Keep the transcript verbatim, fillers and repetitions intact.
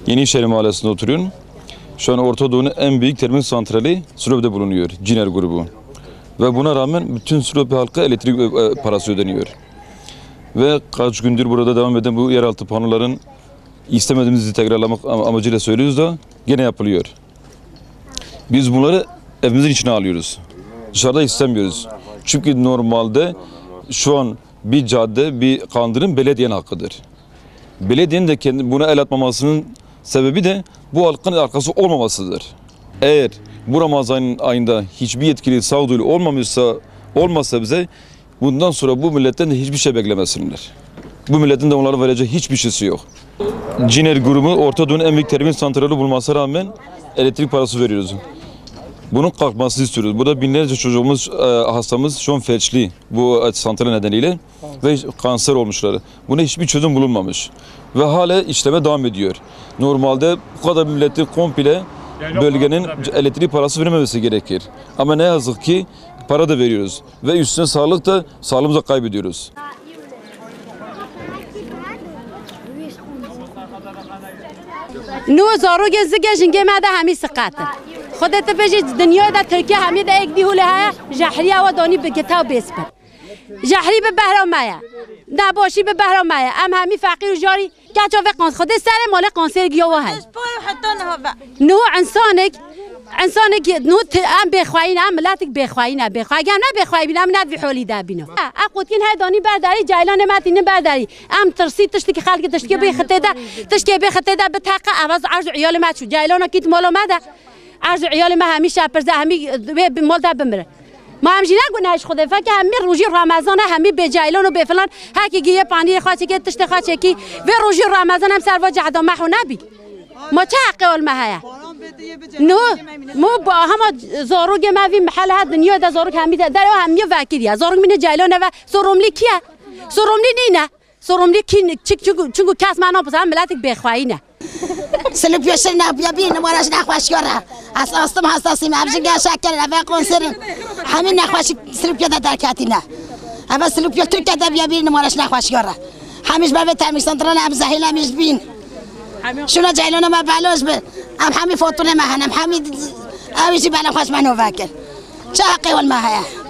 Yenişehir Mahallesi'nde oturuyorum. Şu an Orta Doğu'nun en büyük termik santrali Sinop'ta bulunuyor, Ciner grubu. Ve buna rağmen bütün Sinop halkı elektrik, e, e, parası ödeniyor. Ve kaç gündür burada devam eden bu yeraltı panoların istemediğimizi tekrarlamak am-, amacıyla söylüyoruz da gene yapılıyor. Biz bunları evimizin içine alıyoruz. Dışarıda istemiyoruz. Çünkü normalde şu an bir cadde, bir kaldırım belediyenin hakkıdır. Belediyenin de kendi buna el atmamasının sebebi de bu halkın arkası olmamasıdır. Eğer bu Ramazan ayında hiçbir yetkili sağduyulu olmamışsa, olmazsa bize, bundan sonra bu milletten de hiçbir şey beklemesinler. Bu milletin de onlara vereceği hiçbir şeysi yok. Ciner grubu Orta Doğu'nun en büyük termik santrali bulmasına rağmen elektrik parası veriyoruz. Bunun kalkmasını istiyoruz. Burada binlerce çocuğumuz, e, hastamız şu an felçli bu, e, santral nedeniyle ve kanser olmuşlar. Buna hiçbir çözüm bulunmamış. Ve hala işleme devam ediyor. Normalde bu kadar milleti komple bölgenin elektrik parası vermemesi gerekir. Ama ne yazık ki para da veriyoruz. Ve üstüne sağlık da, sağlığımızı da kaybediyoruz. Nû zarokê zikê jingê me de hemî siqet in. Xwedê tu bêjî dinyayê de Tirkiye hemî de êk dî hûlê heye, jehriya we danî bi gita û bêspir. Jehrî bi behra me ye. Nebaşî bi behra me ye. Em hemî feqîr û jarî keça vê qans-, Xwedê serê malê qansêr giya we heye. Ji por heta niha ve. Niho insanek, insanek, niho ti-, em bêxweyî ne, em miletik bêxweyî ne, bêxwe-, eger ne bêxweyî bîne, em ne di vî holî de bîne. Ev qotkîn her danî berdarî, ceylanê me tînin berdarî. Em tirsî tiştekî xelkê tiştekî bê xitê de, tiştê bê xitê de biteqe, ev ez erz û iyalê me çû. Ceylana kît mala me de. Erz û iyalê me hemî şepirze, hemî wê bi mal de bimire. Ma em jî ne guneh ji Xwedê, feke hemî rojî Ramezan e, hemî bê ceylan û bê filan, hekî giyê paniyê xwe çekê, tiştê xwe çekî. Vê rojî Ramezan em ser va cehda me xwe nebî. Ma çi heqê ol me heye? No, mo ba hema zarokê me vî mihel he dinya de zarok hemî de, der o hemî vekiriye. Zarok mîne ceylan eve, sorumlu kiye? Sorumlu nîne. Sorumlu kî, çik-, çik-, çunku kes me napizan, miletik bêxweyî ne. Silipyo şir ne, ya bir numara ji nexweşiyo re. Ez astım hastasıyım, ev jin şeker, ev konserim. Hemî nexweşik Silipyo de derketine. Ev Silipyo Türkiye de bir, bir numara ji nexweşiyo re. Hemî ji ber vê termik santralê em zehîlemiş bin. Şuna ceylana me beloş bi. Em hemî foturê me hene, em hemî ew jî bela xweş me nove kir. Çi heqê wan me heye?